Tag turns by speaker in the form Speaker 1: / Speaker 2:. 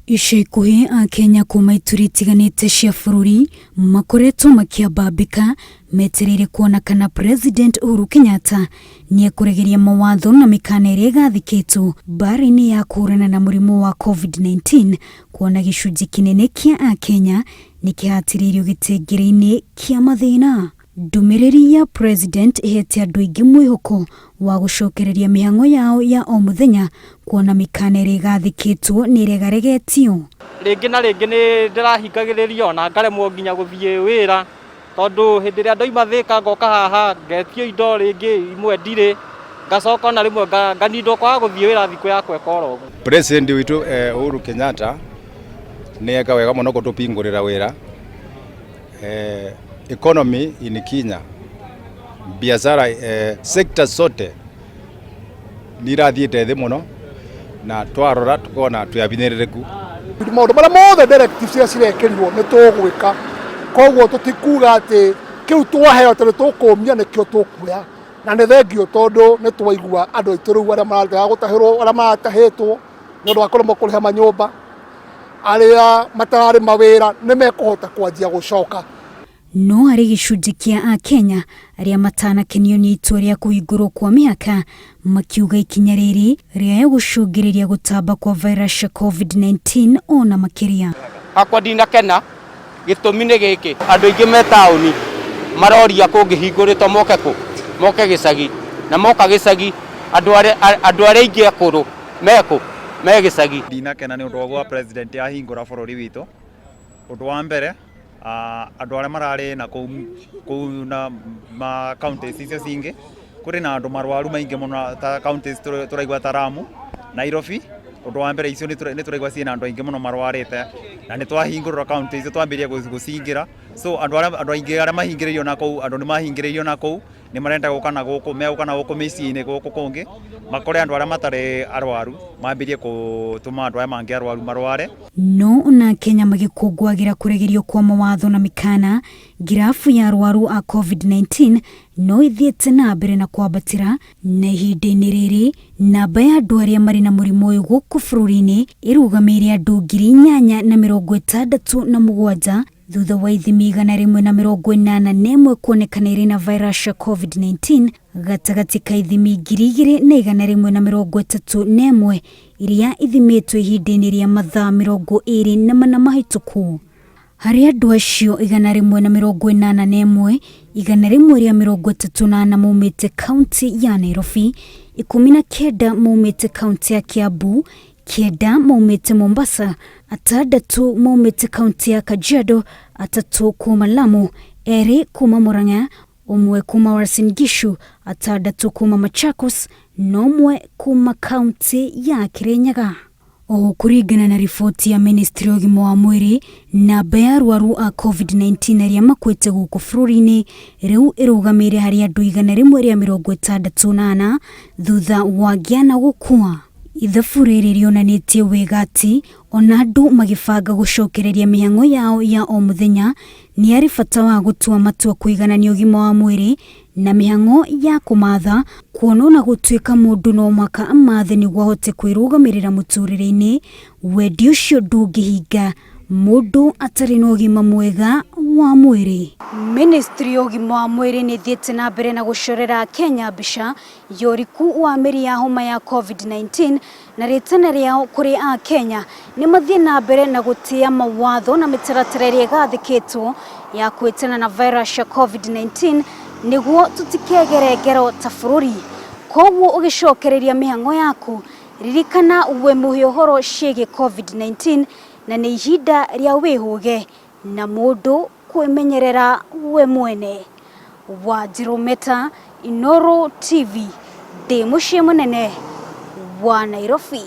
Speaker 1: Ica ikuhĩ Akenya kuma ituri itiganĩte cia bũrũri makoretwo makĩambambĩka metereire kuona kana President Uhuru Kenyatta nĩekũregeria mawatho na mĩkana ĩrĩa ĩgathĩkĩtwo mbara-inĩ ya kũhũrana na mũrimũ wa Covid-19 kuona gĩcunjĩ kĩnene kĩa Akenya nĩkĩhatĩrĩirio gĩtengere-inĩ kĩa mathĩna. Ndũmĩrĩri ya President ĩhete andũ aingĩ mwĩhoko wa gũcokereria mĩhang'o yao ya o mũthenya kuona mĩkana ĩrĩa ĩgathĩkĩtwo nĩ ĩregaregetio.
Speaker 2: Rĩngĩ na rĩngĩ nĩ ndĩrahingagĩrĩrio na ngaremwo nginya gũthiĩ wĩra tondũ hĩndĩ ĩrĩa ndauma Thĩka ngoka haha ngetio indo rĩngĩ imwe ndirĩ, ngacoka ona rĩmwe nganindwo kwaga gũthiĩ wĩra thikũ yakwa ĩkora ũguo.
Speaker 3: President witũ Uhuru Kenyatta nĩ eka wega mũno gũtũpingũrĩra wĩra. Economy in Kenya, biashara sector zote nĩ irathiĩte thĩ mũno na twarora tukona twĩ abinyĩrĩrĩku.
Speaker 4: Maũndũ marĩa mothe directives iria cirekĩrirwo nĩ tũgwĩka, koguo tũtikuga atĩ kĩu twaheo atĩ nĩ tũkũmia nĩkĩo tũkuoya, na nĩ thengio tondũ nĩ twaigua andũ aitũ rĩu arĩa maratiga gũtahĩrwo, arĩa maratahĩtwo nĩ ũndũ wa kũremwo kũrĩha manyũmba, arĩa matararĩ mawĩra nĩ mekũhota kwanjia gũcoka.
Speaker 1: No harĩ gĩcunjĩ kĩa Akenya arĩa matanakenio nĩ itua rĩa kũhingũrwo kwa mĩhaka, makiuga ikinya rĩrĩ rĩaya gũcũngĩrĩria gũtamba kwa virus ya Covid-19 ona makĩria.
Speaker 5: Hakwa ndinakena gĩtũmi nĩ gĩkĩ, andũ aingĩ me taũni maroria kũngĩhingũrĩtwo moke kũ? Moke gĩcagi, na moka gĩcagi andũ arĩa aingĩ akũrũ mekũ? Me gĩcagi.
Speaker 6: Ndinakena nĩ ũndũ wa ũguo president ahingũra bũrũri witũ. Ũndũ wa mbere andũ arĩa mararĩ na kũu na ma counties icio cingĩ, kũrĩ na andũ marwaru maingĩ mũno ta counties tũraigua ta Lamu, Nairobi. Ũndũ wa mbere icio nĩ tũraigua ciĩna andũ aingĩ mũno marwarĩte, na nĩ twahingũrĩrwo county icio twambĩrĩria gũcingĩra. So andũ aingĩ arĩa mahingĩrĩirio na kũu, andũ nĩ mahingĩrĩirio na kũu, nĩ marenda gũka na gũkũ, megũka na gũkũ mĩciĩ-inĩ gũkũ kũngĩ, makore andũ arĩa matarĩ arwaru, mambĩrĩrie gũtũma andũ aya mangĩ arwaru marware.
Speaker 1: No ona Akenya magĩkũngũagĩra kũregerio kwa mawatho na mĩkana, ngirabu ya arwaru a Covid-19 no ĩthiĩte na mbere na kwambatĩra, na ihinda-inĩ rĩrĩ namba ya andũ arĩa marĩ na mũrimũ ũyũ gũkũ bũrũri-inĩ ĩrũgamĩire andũ 8067 thutha wa ithimi 181 kuonekana irĩ na virus ya Covid-19 gatagatĩ ka ithimi 2131 iria ithimĩtwo ihinda-inĩ rĩa mathaa 24 mahĩtũku. Harĩ andũ acio 181, 134 maumĩte kaunti ya Nairobi, 19 maumĩte kaunti ya Kiambu, 9 maumĩte Mombasa, 6 maumĩte kaunti ya Kajiado, 3 kuma Lamu, 2 kuma Murang'a, 1 kuma Uasin Gishu, 6 kuma Machakos na 1 kuma kaunti ya Kirinyaga. Oho kũringana na riboti ya ministry ya ũgima wa mwĩrĩ, namba ya arwaru a Covid-19 arĩa makuĩte gũkũ bũrũri-inĩ rĩu ĩrũgamĩire harĩ andũ 164 thutha wa Ngiana gũkua. Ithabu rĩrĩ rĩonanĩtie wega atĩ ona andũ magĩbanga gũcokereria mĩhang'o yao ya o mũthenya, nĩ harĩ bata wa gũtua matua kũiganania ũgima wa mwĩrĩ na mĩhang'o ya kũmatha, kuona ona gũtuĩka mũndũ no mũhaka amathe nĩguo ahote kwĩrũgamĩrĩra mũtũrĩre-inĩ, wendi ũcio ndũngĩhinga mũndũ atarĩ na ũgima mwega wa mwĩrĩ. Ministry ya ũgima wa mwĩrĩ nĩ ĩthiĩte na mbere na gũcorera Akenya mbica ya ũriku wa mĩri ya homa ya Covid-19 na rĩtana rĩao kũrĩ Akenya nĩ mathiĩ na mbere na gũtĩa mawatho na mĩtaratara ĩrĩa ĩgathĩkĩtwo ya kwĩtana na virus ya Covid-19 nĩguo tũtikegere ngero ta bũrũri. Koguo ũgĩcokereria mĩhang'o yaku, ririkana wĩ mũhe ũhoro ciĩgiĩ Covid-19 na nĩ ihinda rĩa wĩhũge na mũndũ kwĩmenyerera we mwene. Wanjirũ Meta, Inooro TV, ndĩ mũciĩ mũnene wa Nairobi.